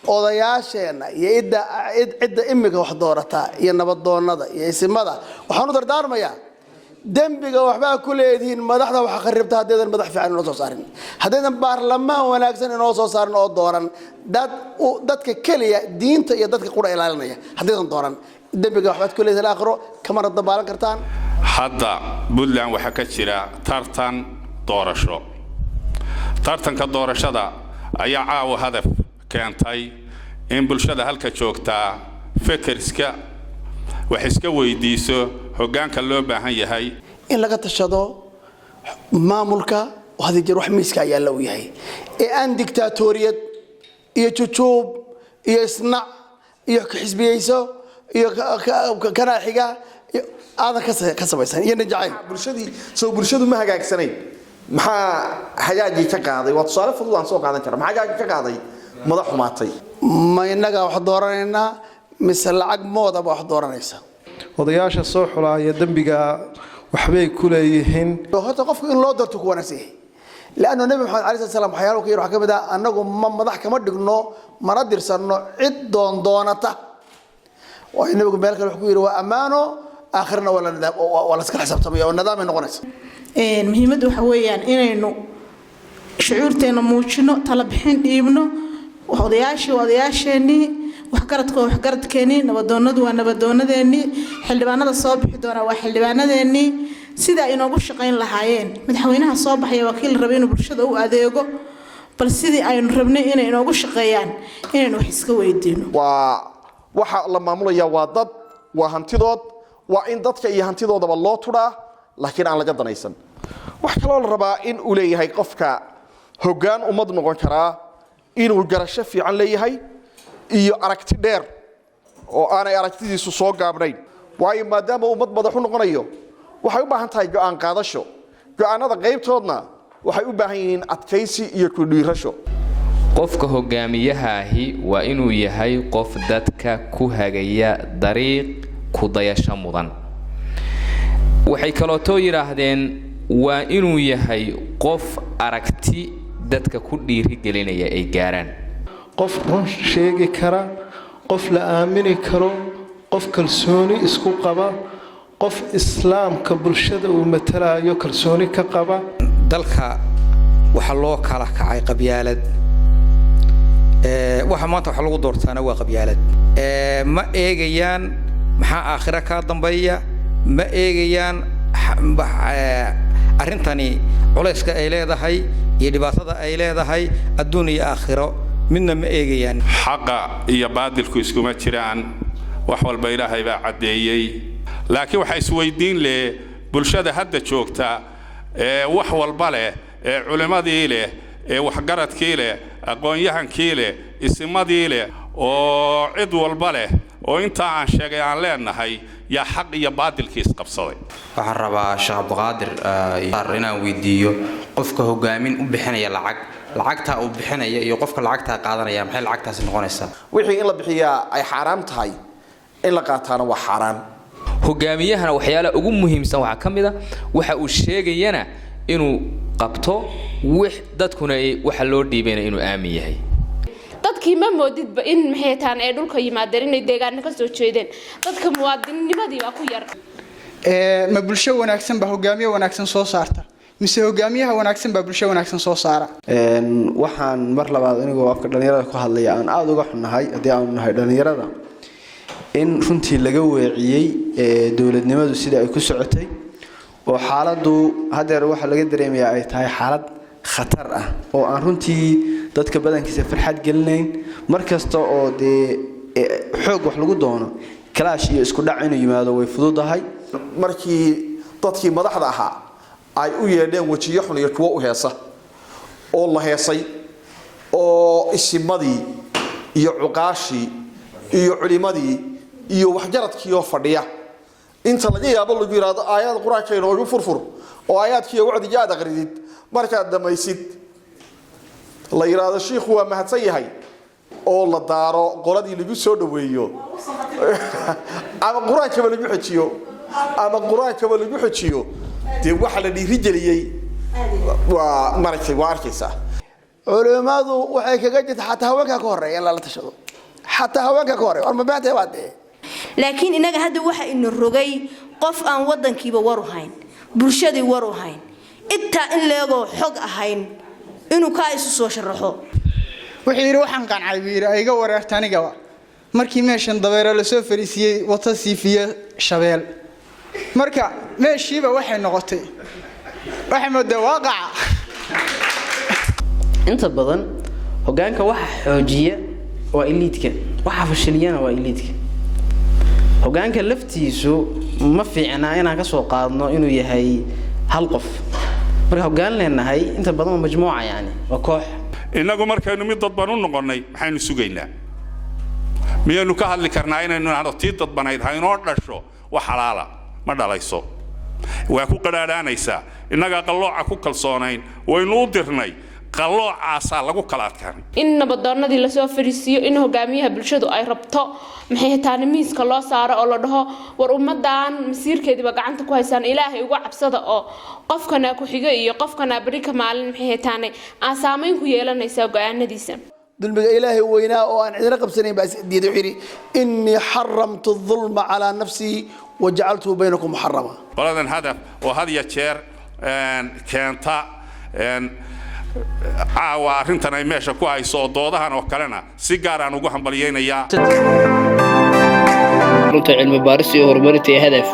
Odayaasheenna iyo cidda imika wax doorataa iyo nabadoonnada iyo isimada, waxaan u dardaarmayaa: dembiga waxbaa ku leedihiin madaxda waxa kharibta. Haddaydan madax fiican inoo soo saarin, haddaydan baarlamaan wanaagsan inoo soo saarin oo dooran dad dadka keliya diinta iyo dadka qura ilaalinaya, haddaydan dooran, dembiga waxbaad ku leedihiin, aakhiro kamana dabaalan kartaan. Hadda Puntland waxaa ka jira tartan doorasho. Tartanka doorashada ayaa caawa hadaf keentay in bulshada halka joogtaa fekerska wax iska weydiiso hoggaanka loo baahan yahay. In laga tashado maamulka oo had jeer wax miiska ayaa la u yahay ee aan dictaatoriyad iyo jujuub iyo isnac iyo xisbiyeyso iyo kanaaxiga aadan ka samaysan iyo ninjacayl. Bulshadii soo bulshadu ma hagaagsanayn. Maxaa hagaagii ka qaaday? Waa tusaale fudud aan soo qaadan kara. Maxaa hagaagii ka qaaday? Madax xumaatay. Ma innagaa wax dooranaynaa mise lacag moodaba wax dooranaysa? Odayaasha soo xulaaya dembiga waxbay ku leeyihiin. Horta qofku in loo doorto ku wanaagsan yahay, leannu Nebi Maxamed alai slat slam waxyaala ka yir waxaa ka mid ah: annagu ma madax kama dhigno, mana dirsanno cid doondoonata. Waayo, Nebigu meel kale wuxuu ku yidhi: waa ammaano, aakhirna waa la nidaam, waa la iskala xisaabtamaya oo nidaamay noqonaysa. Muhiimaddu waxa weeyaan inaynu shucuurteena muujino, tala bixin dhiibno. Odayaashii waa odayaasheenii, waxgaradku waa waxgaradkeenii, nabadoonadu waa nabadoonadeenii, xildhibaanada soo bixi doonaa waa xildhibaanadeenii. Sida ay inoogu shaqayn lahaayeen, madaxweynaha soo baxaya waa kii la rabay inuu bulshada u adeego. Bal sidii aynu rabnay inay inoogu shaqeeyaan inaynu wax iska weydiino. Waa waxa la maamulaya, waa dad, waa hantidood. Waa in dadka iyo hantidoodaba loo tudhaa, laakiin aan laga danaysan. Wax kaloo la rabaa in uu leeyahay qofka hoggaan ummad noqon karaa inuu garasho fiican leeyahay iyo aragti dheer oo aanay aragtidiisu soo gaabnayn. Waayo, maadaama ummad madaxu noqonayo, waxay u baahan tahay go'aan qaadasho. Go'aanada qaybtoodna waxay u baahan yihiin adkaysi iyo kudhiirasho. Qofka hogaamiyahaahi waa inuu yahay qof dadka ku hagaya dariiq ku dayasho mudan. Waxay kalootoo yidhaahdeen waa inuu yahay qof aragti dadka ku dhiirigelinaya ay gaaraan. Qof run sheegi kara, qof la aamini karo, qof kalsooni isku qaba, qof Islaamka bulshada uu matalayo kalsooni ka qaba. Dalka waxaa loo kala kacay qabyaalad. Waxa maanta wax lagu doortaana waa qabyaalad. Ma eegayaan maxaa aakhira kaa dambeeya, ma eegayaan arrintani culayska ay leedahay iyo dhibaatada ay leedahay adduun iyo aakhiro, midna ma eegayaan. Xaqa iyo baadilku iskuma jiraan. Wax walba Ilaahay baa caddeeyey, laakiin waxaa isweydiin leh bulshada hadda joogta ee wax walba leh, ee culimmadii leh, ee waxgaradkii leh, aqoon-yahankii leh, isimadii leh, oo cid walba leh, oo intaa aan sheegay aan leenahay, yaa xaq iyo baadilkii isqabsaday? Waxaan rabaa Sheekh Cabdiqaadir inaan weydiiyo: qofka hogaamin u bixinaya lacag, lacagtaa uu bixinaya iyo qofka lacagtaa qaadanaya, maxay lacagtaasi noqonaysaa? Wixii in la bixiyaa ay xaaraam tahay, in la qaataana waa xaaraan. Hogaamiyahana waxyaalaha ugu muhiimsan waxaa ka mid a waxa uu sheegayana inuu qabto, wix dadkuna waxa loo dhiibayna inuu aamin yahay. Dadkii ma moodidba in maxay taan ay dhulka yimaadeen, inay deegaano ka soo jeedeen. Dadka muwaadinimadii baa ku yar. Ma bulsho wanaagsan baa hogaamiye wanaagsan soo saarta, mise hogaamiyaha wanaagsan baa bulsho wanaagsan soo saara? Waxaan mar labaad, anigoo afka dhalinyarada ku hadlaya, aan aada uga xunnahay haddii aanu nahay dhalinyarada in runtii laga weeciyey dowladnimadu sida ay ku socotay, oo xaaladdu haddeer waxaa laga dareemayaa ay tahay xaalad khatar ah oo aan runtii dadka badankiisa farxad gelinayn. Mar kasta oo dee xoog wax lagu doono, clash iyo isku dhac inuu yimaado way fududahay. Markii dadkii madaxda ahaa ay u yeedheen wejiyo xun iyo kuwo u heesa oo la heesay, oo isimadii iyo cuqaashii iyo culimadii iyo waxgaradkii oo fadhiya inta laga yaabo lagu yidhaahdo: "Aayad Qur-aanka inoogu furfur," oo aayaadkiiyo wacdigii aad aqridid, markaad dhamaysid la yidhaahdo: "Shiikhu waa mahadsan yahay," oo la daaro qoladii lagu soo dhaweeyo, ama Qur-aankaba lagu xejiyo, ama Qur-aankaba lagu xejiyo, dee waxa la dhiirigeliyey waa maaragtay, waa arkaysaa. Culimmadu waxay kaga jirta xataa haweenkaa ka horeeya in lala tashado, xataa haweenkaa ka horeeya. War ma beentay? Waa dee. Laakiin inaga hadda waxa ina rogay qof aan wadankiiba war u hayn, bulshadii war u hayn, intaa in leegoo xog ahayn inuu kaa isu soo sharaxo. Wuxuu yidhi: "Waxaan qancay," buu yidhi, "iga wareerta anigaba markii meeshan dabeero lasoo fariisiiyey wata siifiye shabeel." Marka meeshiiba waxay noqotay, waxay moodaa waaqaca. Inta badan hogaanka waxa xoojiya waa elite-ka, waxa fashiliyana waa elite-ka. Hogaanka laftiisu ma fiicna inaan kasoo qaadno inuu yahay hal qof. Marka hogaan leenahay, inta badan waa majmuuca, yani waa koox. Innagu markaynu mid dadban u noqonnay, maxaynu sugaynaa? Miyaynu ka hadli karnaa inaynu nahno tii dadbanayd ha inoo dhasho? Wax xalaala ma dhalayso, waa ku qadhaadhaanaysaa. Innagaa qallooca ku kalsoonayn, waynu u dirnay, qalloocaasaa lagu kala adkaanay. In nabadoonadii lasoo fariisiiyo, in hogaamiyaha bulshadu ay rabto maxay taana miiska loo saaro oo la dhaho: "War ummadan masiirkeediiba gacanta ku haysaan, Ilaahay uga cabsada oo qofkanaa ku xiga iyo qofkanaa beri ka maalin maxay taana aan saameyn ku yeelanaysaa go-aanadiisa." Dulmiga Ilaahay weynaa oo aan cidina qabsanayn baa diiday. Wuxuu yidhi: "إني حرمت الظلم على نفسي وجعلته بينكم محرما." Qoladan Hadaf oo had iyo jeer keenta caawa arrintan ay meesha ku hayso oo doodahan oo kalena si gaar aan ugu hambalyaynayaa. Runta cilmi baaris iyo horumarinta ee Hadaf.